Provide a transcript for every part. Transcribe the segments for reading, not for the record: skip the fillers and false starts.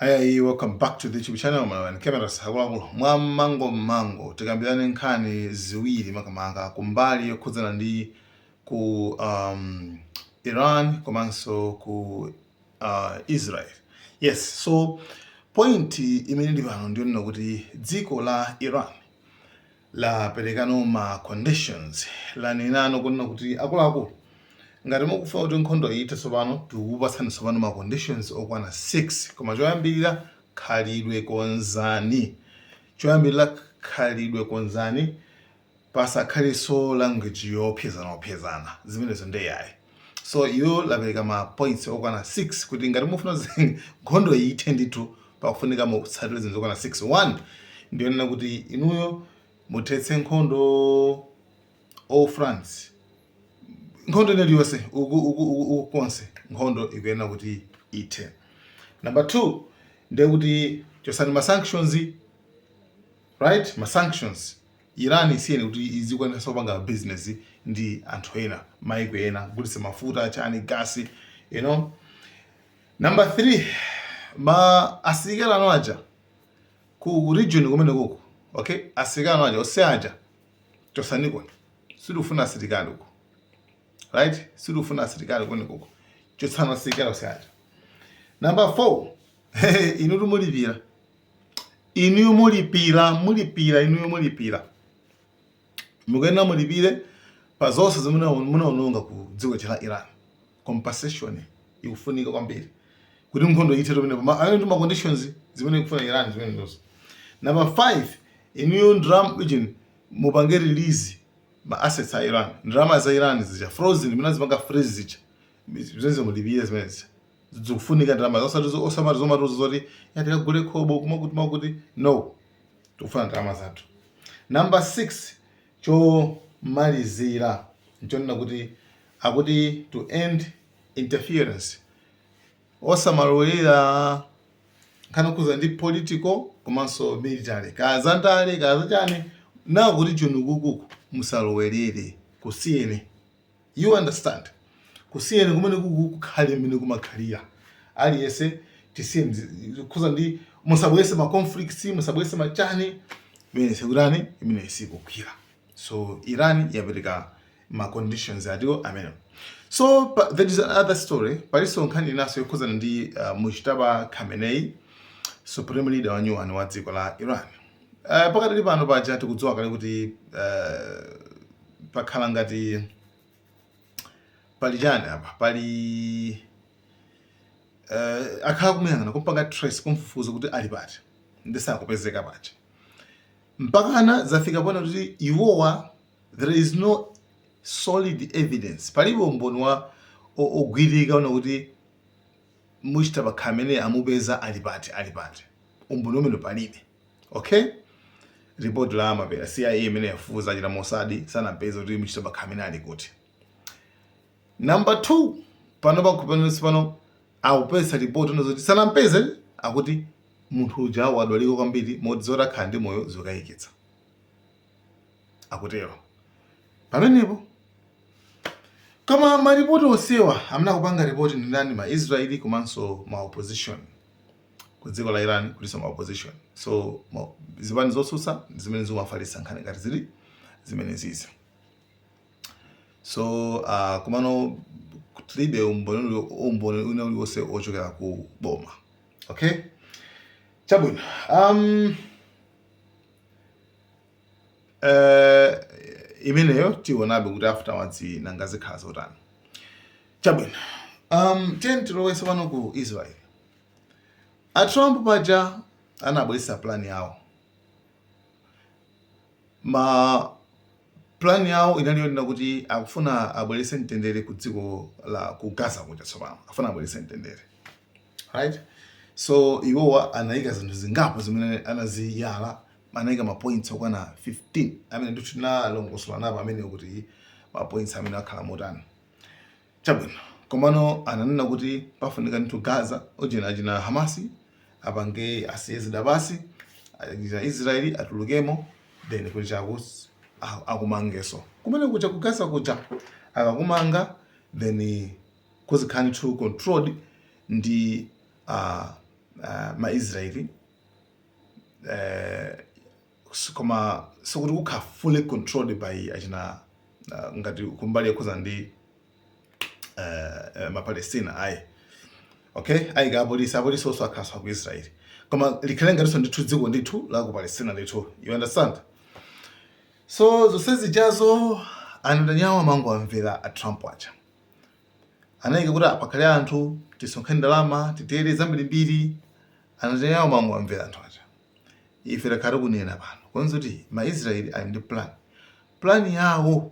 Hi, welcome back to the YouTube channel Malawi Cameras. Akuluakulu, mwa mango mango tikambirane nkhani ziwiri, makamaka kumbali yokhudzana ndi ku Iran komanso ku Israel. Yes, so point imene ndi pano ndiyonena kuti dziko la Iran laperekano ma conditions, lanenano kunena kuti, akuluakulu, ngati mukufuna kuti nkhondo iyithe tsopano, tikukupatsani tsopano ma conditions okwana 6. Koma choyambirira, khalidwe konzani. Choyambirira, khalidwe konzani, pasakhalenso language yopyezana opyezana, zimenezo ndeyayi. So iyo lapereka ma points okwana 6 kuti ngati mufuna nkhondo iyithe ndithu, pakufunika mutsatire zinthu zokwana 6. 1, ndiyonena kuti inuyo muthetse nkhondo all fronts, nkhondo ine iliyonse, uku uku uku uku konse, nkhondo ikuyenera kuti ithe. Number 2, ndiye kuti chosani ma sanctions, right? Ma sanctions, Iran isiyeni kuti izikwanisa kupanga business ndi anthu ena, maiko ena, kugulitsa mafuta, chani, gasi. Number 3, ma asilikali anu aja ku region kumene kuko, okay, asilikali anu aja onse aja chosaniko. Sitikufuna asilikali uko, right? Sitikufuna asilikali kumene kuko, chotsani asilikali onse aja. Number 4, inu tumulipira, inuyo mulipira, mulipira, inuyo mulipira, mukuyenera mulipire pa zonse zimene munaononga ku dziko la Iran. Compensation ikufunika kwambiri kuti nkhondo ithe pamenepo. Ayo ndi ma conditions zimene ikufuna Iran, zimene ndizo. Number 5, inuyo ndalama ijini mupange release ma assets a Iran, ndalama za Iran zija frozen, zimene zipanga freeze zija, zimene mulipire, zimene zija zikufunika ndalama, osati osamati zomatuza zoti yatikagule khobo kumakuti makuti. No, tikufuna ndalama zathu. Number 6, chomalizira, nchonena kuti akuti to end interference, osamalowera nkhani yokhuza ndi political komanso military, kaya zandale, kaya zachani, nawo kuti chunukukuku musalowerere, kusiyeni, you understand? Kusiyeni kumene kuku kukhale mmene kumakhalira aliyense, tisiyeni kukhuza ndi, musabwerese ma conflicts, musabwerese machani, imene sikutani, imene sikugwira. So Iran yapereka ma conditions atiwo amene. So there is another story, palinso nkhani inaso yokhuzana ndi Mujtaba Khamenei, supreme leader wa nyuwani wa dziko la Iran. Pakatili pano paja tikudziwa kale kuti pakhala ngati pali chani apa, pali akhala kumuyang'ana, kumpanga trace, kumfufuza kuti ali pati, ndisakupezeka paja, mpakana zafika pona kuti iwowa, there is no solid evidence, palibe umboni wa ogwirika una kuti Mujtaba Khamenei amupeza ali pati, ali pati, umboni umene palibe. Okay, report la amapera CIA imene yafufuza, achita Mossad, sanampeza kuti Mujtaba Khamenei ali kuti. Number 2, pano pakupanonso pano akupeza report zoti sanampeze, akuti munthu uja wadwalika kwambiri moti zoti akhala ndi moyo zokayikitsa, akutero pamenepo. Koma maripoti onsewa amene akupanga ripoti ndi ndani? Ma Israeli komanso ma opposition ku dziko la Iran, kulinso ma opposition. So zipani zotsutsa zimene zimafalitsa nkhani ngati zili zimene zizi. So komano tilibe umboni una uliwonse ochokera ku boma. Okay, chabwino. Imeneyo tionabe kuti afterwards nanga zikhala zotani. Chabwino, tiyeni tilowese pano ku Israel. A Trump paja anabweretsa plan yawo. Ma plan yawo inali yonena kuti akufuna abweretse mtendere ku dziko la ku Gaza kuja. Tsopano akufuna abweretse mtendere, right? So iwowa anayika zinthu zingapo zimene anaziyala, anayika ma points okwana 15 amene ndithu tinalongosola napo amene kuti ma points amene akhala motani. Chabwino, komano ananena kuti pafunika ndithu Gaza ojena achina Hamasi apange asiye zida pasi, achina Israeli atulukemo, then kuti chaku akumangeso kumene kuja ku Gaza kuja. Akakumanga, then kuzikhala ndithu controlled ndi Ma-Israeli koma sikuti kukhala fully controlled by achina ngati kumbali yokhuza ndi Mapalestina ayi. Okay, ayika apolisi, apolisi onso akhalanso aku Israeli, koma likhale ngatinso ndithu dziko ndithu la ku Palestina ndithu, you understand? So zonse zijazo a Netanyahu amangowamvera a Trump aja. Anayika kuti pakhale anthu, tisonkhe ndalama, titere zambirimbiri. A Netanyahu amangowamvera anthu aja. Ife takhala tikunena pano konza kuti Ma-Israeli ali ndi plan. Plan yawo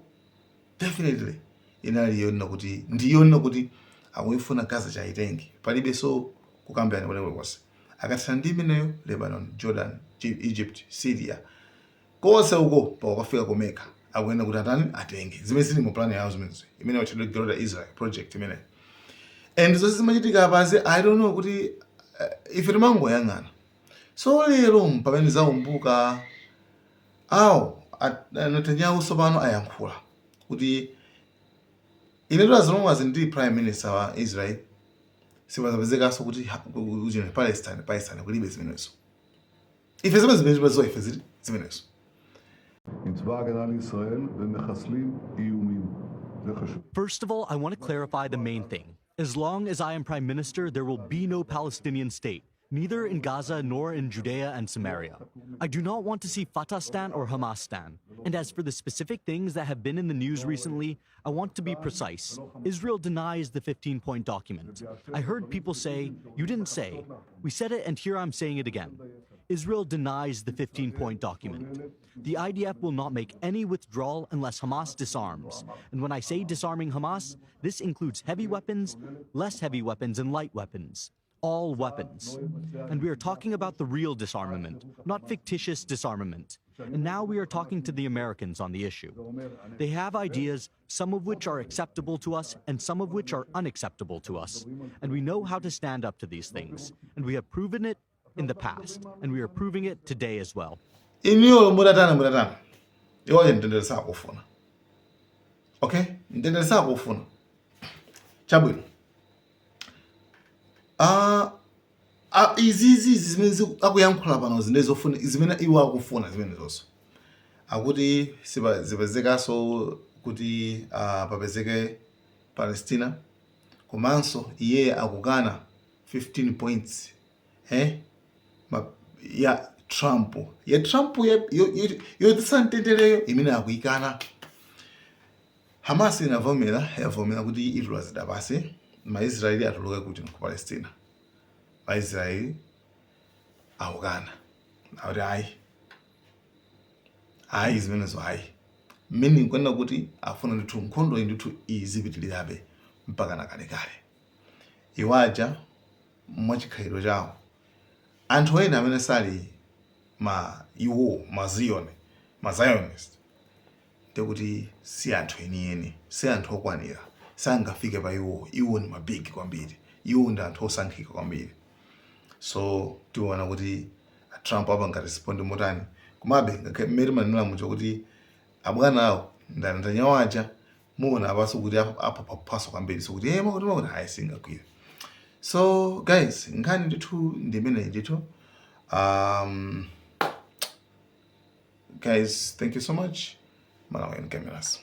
definitely inali yonena kuti, ndiyonena kuti akuyifuna Gaza chaitenge, palibenso kukambirana kwenikwense. Akathana ndi imeneyo, Lebanon, Jordan, Egypt, Syria, konse uko pakukafika kumeka, akuyenda kuti atani? Atenge zimene zili mu plan yawo zimenezo, imene watchedwa Greater Israel Project imeneyo. And zonse zimachitika apazi, I don't know kuti ife timangoyang'ana. So lero pamene zaumbuka awo, Netanyahu tsopano ayankhula kuti inetu as long as ndili prime minister wa Israel, sipazapezekanso kuti Palestine, Palestine kulibe zimenezo. Ife zimene zimene timaziwa ife zili zimenezo. עם צבא ההגנה לישראל ומחסלים איומים. זה חשוב. First of all, I want to clarify the main thing. As long as I am prime minister, there will be no Palestinian state, neither in Gaza nor in Judea and Samaria. I do not want to see Fatahstan or Hamastan. And as for the specific things that have been in the news recently, I want to be precise. Israel denies the 15 point document. I heard people say, "You didn't say." We said it, and here I'm saying it again. Israel denies the 15 point document. The IDF will not make any withdrawal unless Hamas disarms. And when I say disarming Hamas, this includes heavy weapons, less heavy weapons, and light weapons. All weapons. And we are talking about the real disarmament, not fictitious disarmament. And now we are talking to the Americans on the issue. They have ideas, some of which are acceptable to us and some of which are unacceptable to us. And we know how to stand up to these things. And we have proven it in the past, and we are proving it today as well. Iniyo mutatani, mutatani, iwoye mtendere sakufuna. Okay, mtendere sakufuna. Chabwino, izizi izi zimene akuyankhula pano zimene zofuna, zimene iwo akufuna, zimene zonso akuti zipezekanso kuti papezeke Palestina, komanso iye akukana 15 points ya Trump, ya Trump yodzitsa mtendereyo imene akuyikana. Hamas inavomera, yavomera kuti itula zida pasi, Maisraeli atuluke kuti ku Palestina. Maisraeli akukana, akuti ayi, ayi, zimenezo ayi. Mmene nkuona kuti afuna ndithu nkhondo iyi ndithu izipitirirabe mpaka na kalekale. Iwaja mwachikhalidwe chawo, anthu ena amene sali ma iwo ma Zion, ma Zionist, ndikuti si anthu enieni, si anthu okwanira, sangafike pa iwo. Iwo ni ma big kwambiri, iwo ndi anthu osankhika kwambiri. So tiona kuti Trump apanga respond motani. Komabe ngakhale mmene manena muja kuti abwana awo ndi a Netanyahu aja, muona apaso kuti apaphaso kwambiri, so kuti makuti makuti ayi, singagwire. So guys, nkhani ndithu ndi imeneyi ndithu. Guys, thank you so much. Malawian Cameras.